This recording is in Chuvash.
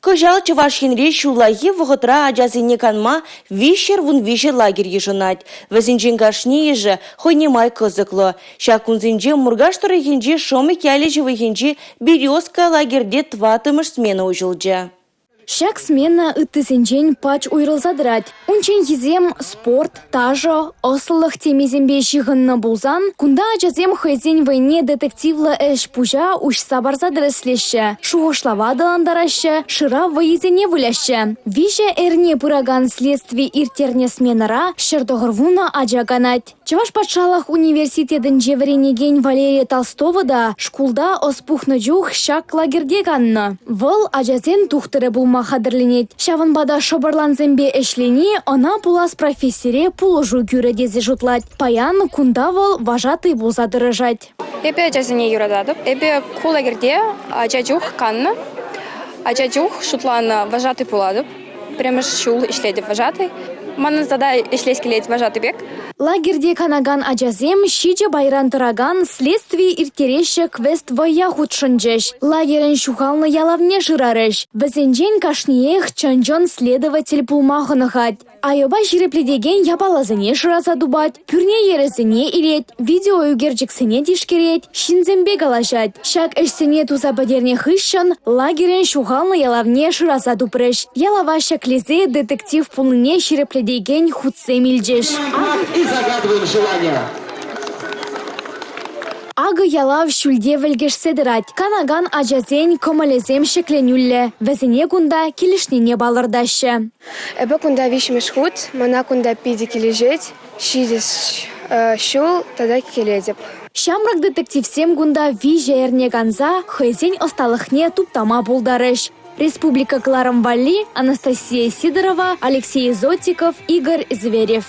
Кӑҫал Чӑваш Енре ҫуллахи вӑхӑтра ачасене канма 313 лагерь йышӑнать. Вӗсенчен кашнийӗшӗ хӑйне май кӑсӑклӑ. Ҫак кунсенче Муркаш тӑрӑхӗнчи Шомик ялӗ ҫывӑхӗнчи «Березка» лагерьте тӑваттӑмӗш смена уҫӑлчӗ. Ҫак смена ыттисенчен пач уйрӑлса тӑрать. Унчченхисем спорт, ташӑ, ӑслӑлӑх темисемпе ҫыхӑннӑ пулсан, кунта ачасем хӑйсен вӑйне детективлӑ ӗҫ-пуҫа уҫса парса тӗрӗслеҫҫӗ, шухӑшлава аталантараҫҫӗ, шырав вӑййисене выляҫҫӗ. Виҫӗ эрне пыракан следстви ирттернӗ сменӑра 190 ача канать. Чӑваш патшалӑх университетӗнче вӗренекен Валерия Толстова та шкулта ӑс пухнӑ чух ҫак лагерьте каннӑ. Вӑл ачасен тухтӑрӗ пулма хатӗрленет. Ҫавӑнпа та шӑпӑрлансемпе ӗҫлени ӑна пулас профессире пулӑшу кӳрӗ тесе шутлать. Паян кунта вӑл вожатӑй пулса тӑрӑшать. Эпӗ ачасене юрататӑп. Эпӗ ку лагерьте ача чух каннӑ. Ача чух шутланӑ вожатӑй пулатӑп. Пӗрремӗш ҫул ӗҫлетӗп вожатӑй. Манӑн тата ӗҫлес килет вожатӑй пек. Лагерьте канакан ачасем ҫичӗ пайран тӑракан следстви ирттереҫҫӗ квест-вӑййа хутшӑнчӗҫ. Лагерӗн ҫухалнӑ ялавне шырарӗҫ. Вӗсенчен кашниех чӑн-чӑн следователь пулма хӑнӑхать. Айӑпа ҫирӗплетекен япаласене шыраса тупать, пӳрне йӗрӗсене илет, видеоӳкерчӗксене тишкерет, ҫынсемпе калаҫать. Ҫак ӗҫсене туса пӗтернӗ хыҫҫӑн лагерӗн ҫухалнӑ ялавне шыраса тупрӗҫ. Ялава ҫӗклесе детектив пулнине ҫирӗплетекен хутсем илчӗҫ. И загадываем желание. Акӑ ялав ҫӳлте вӗлкӗшсе тӑрать. Канакан ачасен кӑмӑлӗсем ҫӗкленӳллӗ. Вӗсене кунта килӗшнине палӑртаҫҫӗ. Эпӗ кунта виҫҫӗмӗш хут. Мана кунта питӗ килӗшет. Ҫитес ҫул тата килетӗп. Ҫамрӑк детективсем кунта виҫӗ эрне канса хӑйсен ӑсталӑхне туптама пултарӗҫ. Республика кӑларӑм валли Анастасия Сидорова, Алексей Зотиков, Игорь Зверев.